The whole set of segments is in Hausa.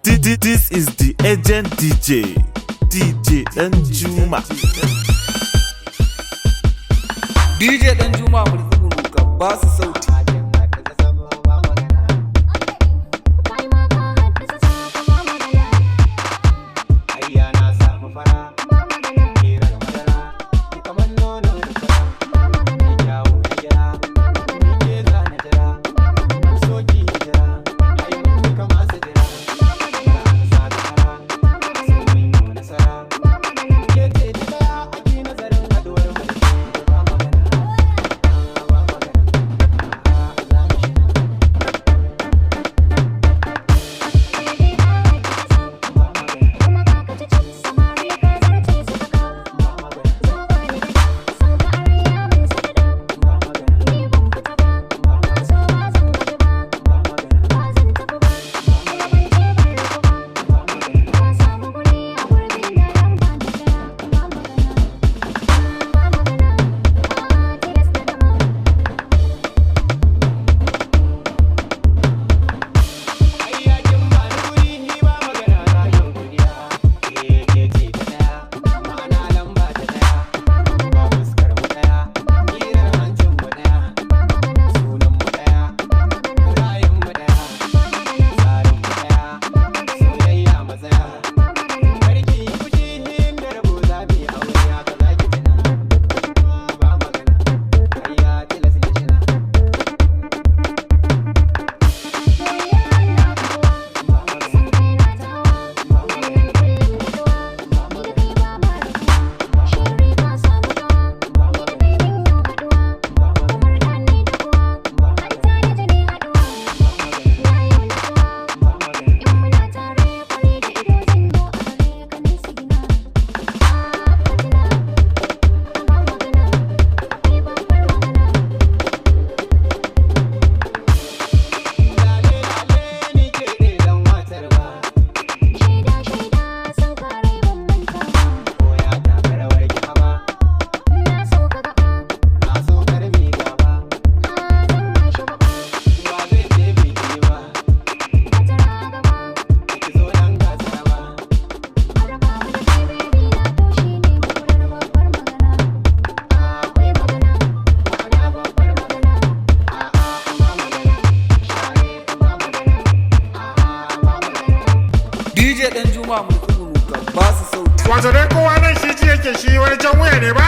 This is the agent DJ, DJ Danjuma. DJ Danjuma Mulzuguru, ka ba su sauti. Kai ma ka haddasa sako, ba magana. Ayya, na samu fara. Ba magana. Kirar madara kamar nono da fura. Ba magana. Kyawu na gira. Ba magana. Ke za na jira. Ba magana. Soki jira. Ai mun yi kama su jira. Ba magana. An sa kara. Ba magana. Mun yi nasara. Ba magana. Ke ce ta daya ake nazarin haduwar mu da ke. Ba magana, ba magana, za mu shiga. Baby, ka haddasa sako. Ba magana. Kuma ka kaci cin samari, ka zarce su ka kawo. Ba magana. Zo ba ni gida, san ka arya min sakada. Ba magana. Ni ban fita ba, na so ba zan gaji ba. Ba magana. Ba zan tafi ba, kuma ban ce ban rabu ba. Ba magana. Ka samu guri a gurbi na lamba na ɗaya. Ba magana, ba magana, a tilas na gama. Ayya, kin ba ni guri, ni ba magana, na yin godiya. Ke ke ce ta daya, ma'ana lamba ta daya. Ba fuskar mu daya, kirar hancin mu daya, sunan mu daya, ra'ayin mu daya, tsarin mu daya, soyayya matsaya. Karki yi fushi, inda rabo za mu yi aure, haka za ki tuna. Ba magana, ayya, tilas na shina. Ba magana, Lale lale, ni ke ne dan watar ba. Shaida shaida, sun kare ban manta ba. Ko ya taka rawar ki haba. Na sauka gaba. Na so karmi gaba. Zan ma shugaba. Ba zai ce biki ba. Wata gaba. Ki zo nan ga saraba. Araba mu da kai, baby na, to shine murar babbar magana. Akwai magana, ma'ana babbar magana. A'a, ba magana. Share, ba magana. A'a, ba magana. DJ Danjuma Mulzuguru, ka ba su sauti. Wato dai kowa nan shi ji yake shi wani jan wuya ne ba?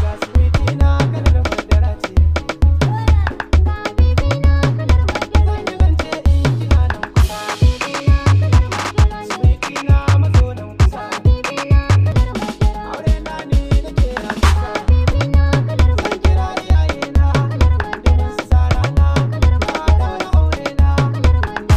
Ga sweetie na, kalar madara ce. Ga baby na, kalar madara. Zan yi zance in kina nan kusa. Baby na, kalar madara. Sweetie na, mazo nan kusa. Baby na, kalar madara. Aure na ni nake na kusa. Baby na, kalar Zan kira madara. iyayena Kalar madara. su sa rana. Kalar A madara. daura aure na. Kalar madara.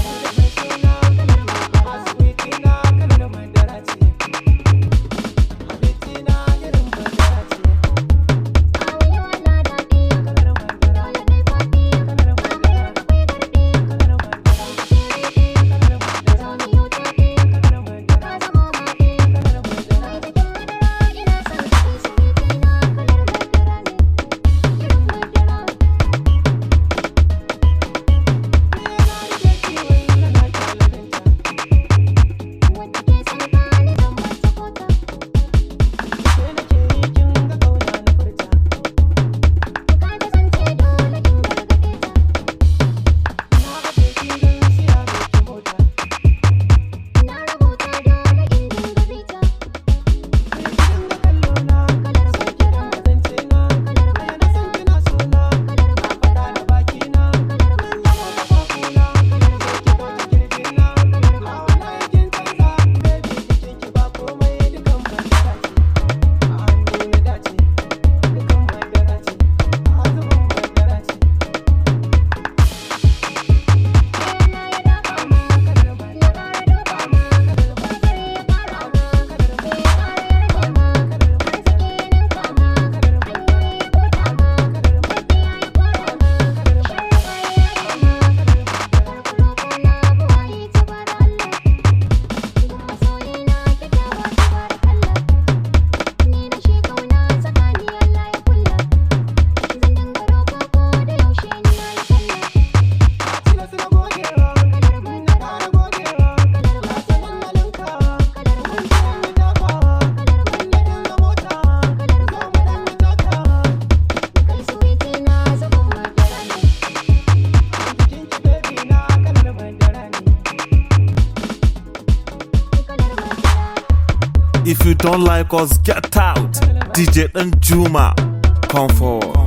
don't like us, get out. DJ Danjuma, come forward.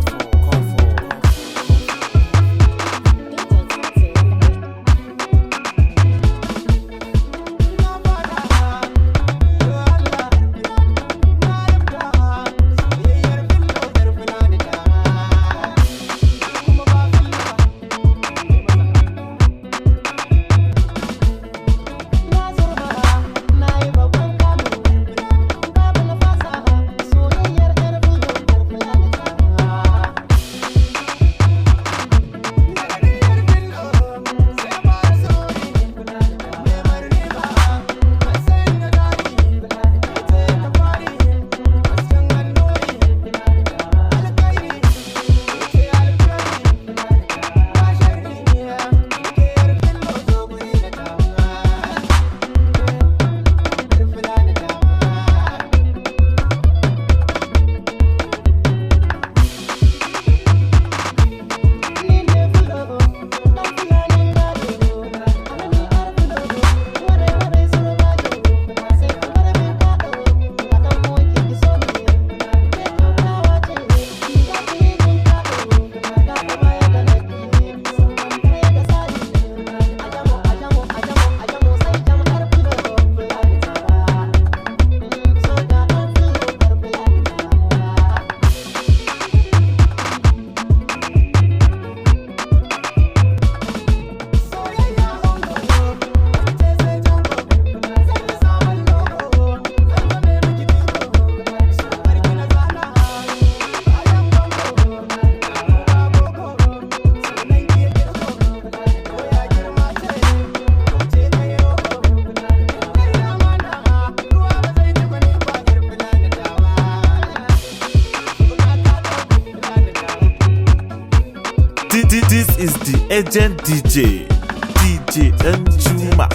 This is the agent DJ, DJ Danjuma.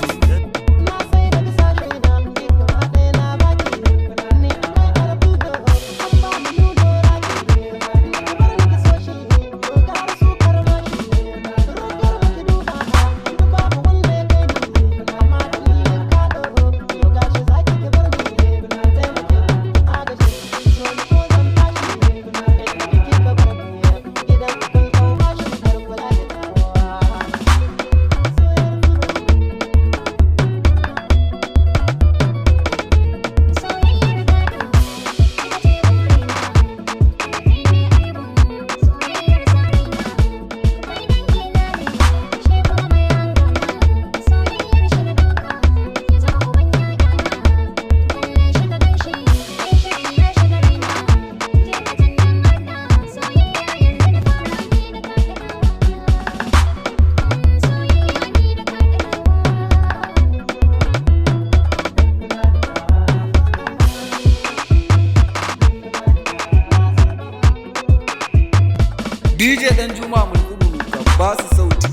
DJ Danjuma Mulkubulu ka ba su sauti.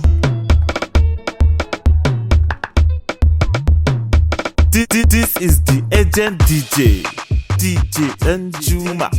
This is the agent DJ, DJ Danjuma.